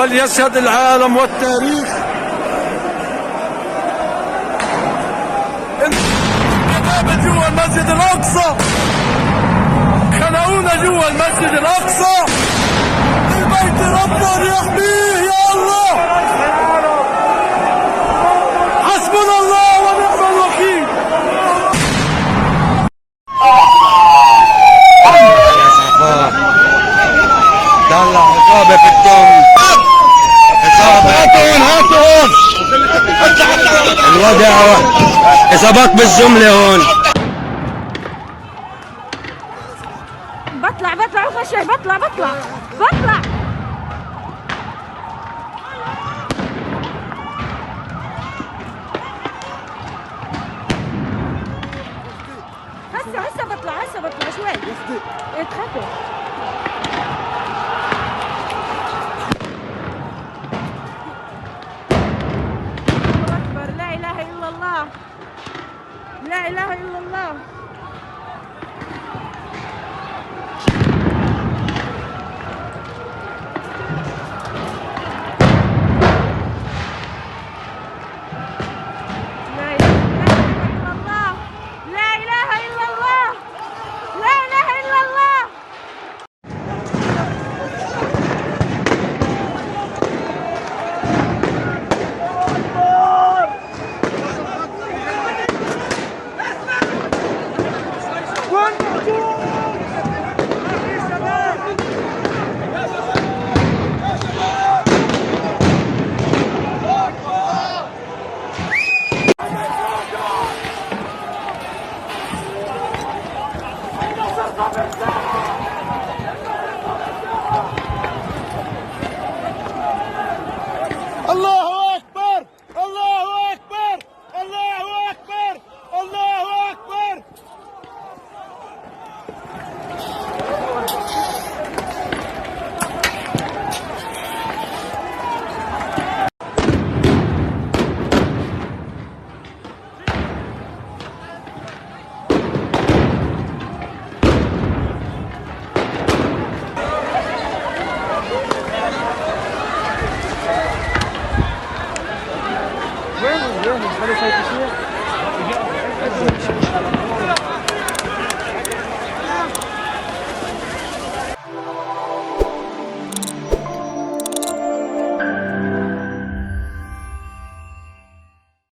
فليشهد العالم والتاريخ. انت جوا المسجد الاقصى، خنقونا جوا المسجد الاقصى. البيت ربنا يحميه يا الله. حسبنا الله ونعم الوكيل. يا صفاء، طلع عصابة في الدم، عصابة. هاتوا هون، هاتوا هون. الوضع إصابات بالجملة هون. بطلع بطلع وخشي، بطلع بطلع بطلع. هسه هسه بطلع، هسه بطلع شوي. إيه، تخافي.